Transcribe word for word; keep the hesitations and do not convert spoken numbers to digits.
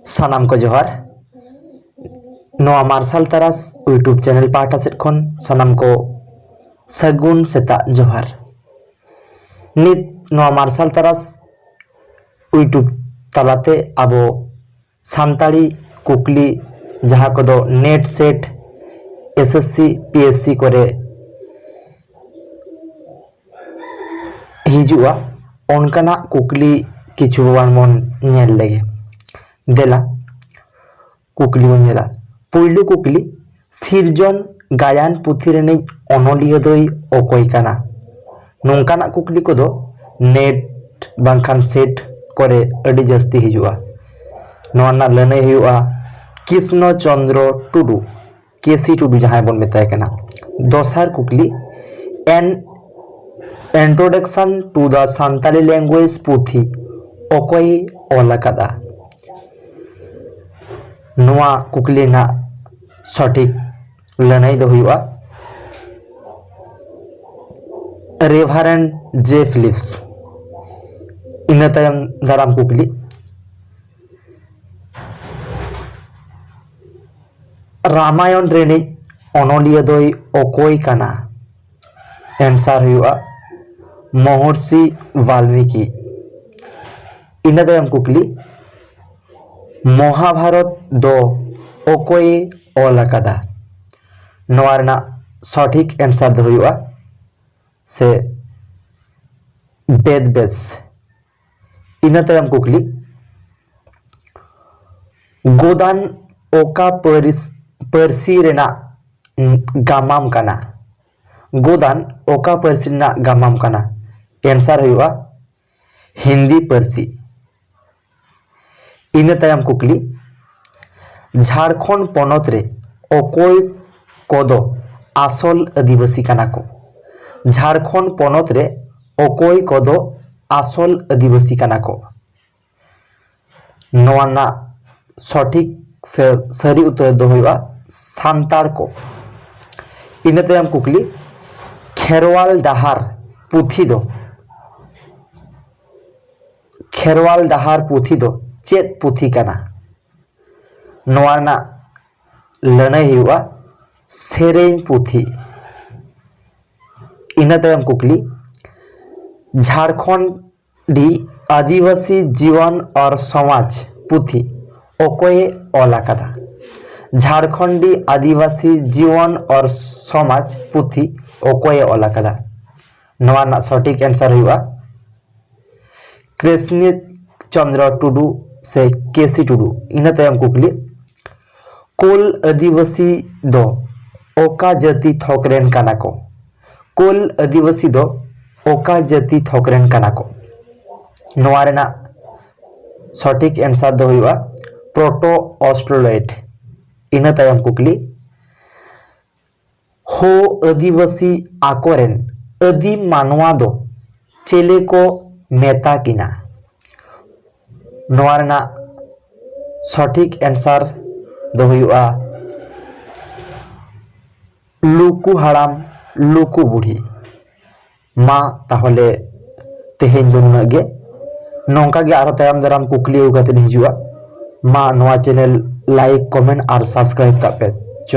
ᱥᱟᱱᱟᱢ ᱠᱚ ᱡᱚᱦᱟᱨ᱾ ᱱᱚᱣᱟ ᱢᱟᱨᱥᱟᱞ ᱛᱟᱨᱟᱥ YouTube ᱪᱮᱱᱮᱞ ᱯᱟᱦᱴᱟ ᱥᱮᱫ ᱠᱷᱚᱱ ᱥᱟᱱᱟᱢ ᱠᱚ ᱥᱟᱹᱜᱩᱱ ᱥᱮᱛᱟᱜ ᱡᱚᱦᱟᱨ᱾ ᱱᱤᱛ ᱱᱚᱣᱟ ᱢᱟᱨᱥᱟᱞ ᱛᱟᱨᱟᱥ YouTube ᱛᱟᱞᱟᱛᱮ ᱟᱵᱚ ᱥᱟᱱᱛᱟᱲᱤ ᱠᱩᱠᱞᱤ, ᱡᱟᱦᱟᱸ ᱠᱚᱫᱚ NET SET, SSC, PSC ᱠᱚᱨᱮ ᱦᱤᱡᱩᱜᱼᱟ, ᱚᱱᱠᱟᱱᱟᱜ ᱠᱩᱠᱞᱤ ᱠᱤᱪᱷᱩ ᱜᱟᱱ ᱵᱚᱱ ᱧᱮᱞ ᱞᱮᱜᱮ᱾ ᱫᱮᱞᱟ, ᱠᱩᱠᱞᱤ ᱵᱚᱱ ᱧᱮᱞᱟ᱾ ᱯᱩᱭᱞᱩ ᱠᱩᱠᱞᱤ, ᱥᱤᱨᱡᱚᱱ ᱜᱟᱭᱟᱱ ᱯᱩᱛᱷᱤ ᱨᱤᱱᱤᱡ ᱚᱱᱚᱞᱤᱭᱟᱹ ᱫᱚᱭ ᱚᱠᱚᱭ ᱠᱟᱱᱟ? ᱱᱚᱝᱠᱟᱱᱟᱜ ᱠᱩᱠᱞᱤ ᱠᱚᱫᱚ NET ᱵᱟᱝᱠᱷᱟᱱ SET ᱠᱚᱨᱮ ᱟᱹᱰᱤ ᱡᱟᱹᱥᱛᱤ ᱦᱤᱡᱩᱜᱼᱟ᱾ ᱱᱚᱣᱟ ᱨᱮᱱᱟᱜ ᱞᱟᱹᱱᱟᱹᱭ ᱦᱩᱭᱩᱜᱼᱟ ᱠᱨᱤᱥᱱᱚ ᱪᱚᱸᱫᱽᱨᱚ ᱴᱩᱰᱩ, ᱠᱮᱥᱤ ᱴᱩᱰᱩ ᱡᱟᱦᱟᱸᱭ ᱵᱚᱱ ᱢᱮᱛᱟᱭ ᱠᱟᱱᱟ᱾ ᱫᱚᱥᱟᱨ ᱠᱩᱠᱞᱤ, An Introduction to the Santali Language ᱯᱩᱛᱷᱤ ᱚᱠᱚᱭ ᱚᱞ ᱟᱠᱟᱫᱟ? ᱱᱚᱣᱟ ᱠᱩᱠᱞᱤ ᱨᱮᱱᱟᱜ ᱥᱚᱴᱷᱤᱠ ᱞᱟᱹᱱᱟᱹᱭ ᱫᱚ ᱦᱩᱭᱩᱜᱼᱟ Reverend J Phillips᱾ ᱤᱱᱟᱹ ᱛᱟᱭᱚᱢ ᱫᱟᱨᱟᱢ ᱠᱩᱠᱞᱤ, ᱨᱟᱢᱟᱭᱚᱱ ᱨᱤᱱᱤᱡ ᱚᱱᱚᱞᱤᱭᱟᱹ ᱫᱚᱭ ᱚᱠᱚᱭ ᱠᱟᱱᱟ? ᱮᱱᱥᱟᱨ ᱦᱩᱭᱩᱜᱼᱟ ᱢᱚᱦᱚᱨᱥᱤ ᱵᱟᱞᱢᱤᱠᱤ᱾ ᱤᱱᱟᱹ ᱛᱟᱭᱚᱢ ᱠᱩᱠᱞᱤ, ᱢᱚᱦᱟᱵᱷᱟᱨᱚᱛ ᱫᱚ ᱚᱠᱚᱭᱮ ᱚᱞ ᱟᱠᱟᱫᱟ? ᱱᱚᱣᱟ ᱨᱮᱱᱟᱜ ᱥᱚᱴᱷᱤᱠ ᱮᱱᱥᱟᱨ ᱫᱚ ᱦᱩᱭᱩᱜᱼᱟ ᱥᱮ ᱵᱮᱫ ᱵᱮᱥ᱾ ᱤᱱᱟᱹ ᱛᱟᱭᱚᱢ ᱠᱩᱠᱞᱤ, ᱜᱳᱫᱟᱱ ᱚᱠᱟ ᱯᱟᱹᱨᱤᱥ-, ᱯᱟᱹᱨᱥᱤ ᱨᱮᱱᱟᱜ ᱜᱟᱢᱟᱢ ᱠᱟᱱᱟ? ᱜᱳᱫᱟᱱ ᱚᱠᱟ ᱯᱟᱹᱨᱥᱤ ᱨᱮᱱᱟᱜ ᱜᱟᱢᱟᱢ ᱠᱟᱱᱟ? ᱮᱱᱥᱟᱨ ᱦᱩᱭᱩᱜᱼᱟ ᱦᱤᱱᱫᱤ ᱯᱟᱹᱨᱥᱤ᱾ ᱤᱱᱟᱹ ᱛᱟᱭᱚᱢ ᱠᱩᱠᱞᱤ, ᱡᱷᱟᱲᱠᱷᱚᱸᱰ ᱯᱚᱱᱚᱛ ᱨᱮ ᱚᱠᱚᱭ ᱠᱚᱫᱚ ᱟᱥᱚᱞ ᱟᱹᱫᱤᱵᱟᱹᱥᱤ ᱠᱟᱱᱟ ᱠᱚ? ᱡᱷᱟᱲᱠᱷᱚᱸᱰ ᱯᱚᱱᱚᱛ ᱨᱮ ᱚᱠᱚᱭ ᱠᱚᱫᱚ ᱟᱥᱚᱞ ᱟᱹᱫᱤᱵᱟᱹᱥᱤ ᱠᱟᱱᱟ ᱠᱚ? ᱱᱚᱣᱟ ᱨᱮᱱᱟᱜ ᱥᱚᱴᱷᱤᱠ ᱥᱮ ᱥᱟᱹᱨᱤ ᱩᱛᱛᱚᱨ ᱫᱚ ᱦᱩᱭᱩᱜᱼᱟ ᱥᱟᱱᱛᱟᱲ ᱠᱚ᱾ ᱤᱱᱟᱹ ᱛᱟᱭᱚᱢ ᱠᱩᱠᱞᱤ, ᱠᱷᱮᱨᱣᱟᱞ ᱰᱟᱦᱟᱨ ᱯᱩᱛᱷᱤ ᱫᱚ, ᱠᱷᱮᱨᱣᱟᱞ ᱰᱟᱦᱟᱨ ᱯᱩᱛᱷᱤ ᱫᱚ ᱪᱮᱫ ᱯᱩᱛᱷᱤ ᱠᱟᱱᱟ? ᱱᱚᱣᱟ ᱨᱮᱱᱟᱜ ᱞᱟᱹᱱᱟᱹᱭ ᱦᱩᱭᱩᱜᱼᱟ ᱥᱮᱨᱮᱧ ᱯᱩᱛᱷᱤ᱾ ᱤᱱᱟᱹ ᱛᱟᱭᱚᱢ ᱠᱩᱠᱞᱤ, ᱡᱷᱟᱲᱠᱷᱚᱸᱰᱤ ᱟᱹᱫᱤᱵᱟᱹᱥᱤ ᱡᱤᱭᱚᱱ ᱟᱨ ᱥᱚᱢᱟᱡᱽ ᱯᱩᱛᱷᱤ ᱚᱠᱚᱭᱮ ᱚᱞ ᱟᱠᱟᱫᱟ? ᱡᱷᱟᱲᱠᱷᱚᱸᱰᱤ ᱟᱹᱫᱤᱵᱟᱹᱥᱤ ᱡᱤᱭᱚᱱ ᱟᱨ ᱥᱚᱢᱟᱡᱽ ᱯᱩᱛᱷᱤ ᱚᱠᱚᱭᱮ ᱚᱞ ᱟᱠᱟᱫᱟ? ᱱᱚᱣᱟ ᱨᱮᱱᱟᱜ ᱥᱚᱴᱷᱤᱠ ᱮᱱᱥᱟᱨ ᱦᱩᱭᱩᱜᱼᱟ ᱠᱨᱤᱥᱱᱤ ᱪᱚᱸᱫᱽᱨᱚ ᱴᱩᱰᱩ ᱥᱮ ᱠᱮᱥᱤ ᱴᱩᱰᱩ᱾ ᱤᱱᱟᱹ ᱛᱟᱭᱚᱢ ᱠᱩᱠᱞᱤ, ᱠᱳᱞ ᱟᱹᱫᱤᱵᱟᱹᱥᱤ ᱫᱚ ᱚᱠᱟ ᱡᱟᱹᱛᱤ ᱛᱷᱚᱠ ᱨᱮᱱ ᱠᱟᱱᱟ ᱠᱚ? ᱠᱳᱞ ᱟᱹᱫᱤᱵᱟᱹᱥᱤ ᱫᱚ ᱚᱠᱟ ᱡᱟᱹᱛᱤ ᱛᱷᱚᱠ ᱨᱮᱱ ᱠᱟᱱᱟ ᱠᱚ? ᱱᱚᱣᱟ ᱨᱮᱱᱟᱜ ᱥᱚᱴᱷᱤᱠ ᱮᱱᱥᱟᱨ ᱫᱚ ᱦᱩᱭᱩᱜᱼᱟ ᱯᱨᱚᱴᱳ ᱚᱥᱴᱨᱳᱞᱚᱭᱤᱰ᱾ ᱤᱱᱟᱹ ᱛᱟᱭᱚᱢ ᱠᱩᱠᱞᱤ, ᱦᱳ ᱟᱹᱫᱤᱵᱟᱹᱥᱤ ᱟᱠᱚᱨᱮᱱ ᱟᱹᱫᱤᱢ ᱢᱟᱱᱣᱟ ᱫᱚ ᱪᱮᱞᱮ ᱠᱚ ᱢᱮᱛᱟ ᱠᱤᱱᱟ? ᱱᱚᱣᱟ ᱨᱮᱱᱟᱜ ᱥᱚᱴᱷᱤᱠ ᱮᱱᱥᱟᱨ ᱫᱚ ᱦᱩᱭᱩᱜᱼᱟ ᱞᱩᱠᱩ ᱦᱟᱲᱟᱢ, ᱞᱩᱠᱩ ᱵᱩᱲᱦᱤ᱾ ᱢᱟ ᱛᱟᱦᱚᱞᱮ ᱛᱮᱦᱮᱧ ᱫᱚ ᱱᱩᱱᱟᱹᱜ ᱜᱮ᱾ ᱱᱚᱝᱠᱟ ᱜᱮ ᱟᱨᱦᱚᱸ ᱛᱟᱭᱚᱢ ᱫᱟᱨᱟᱢ ᱠᱩᱠᱞᱤ ᱟᱹᱜᱩ ᱠᱟᱛᱮ ᱦᱤᱡᱩᱜᱼᱟ᱾ ᱢᱟ ᱱᱚᱣᱟ ᱪᱮᱱᱮᱞ ᱞᱟᱭᱤᱠ, ᱠᱚᱢᱮᱱᱴ ᱟᱨ ᱥᱟᱵᱥᱠᱨᱟᱭᱤᱵ ᱠᱟᱜ ᱯᱮ᱾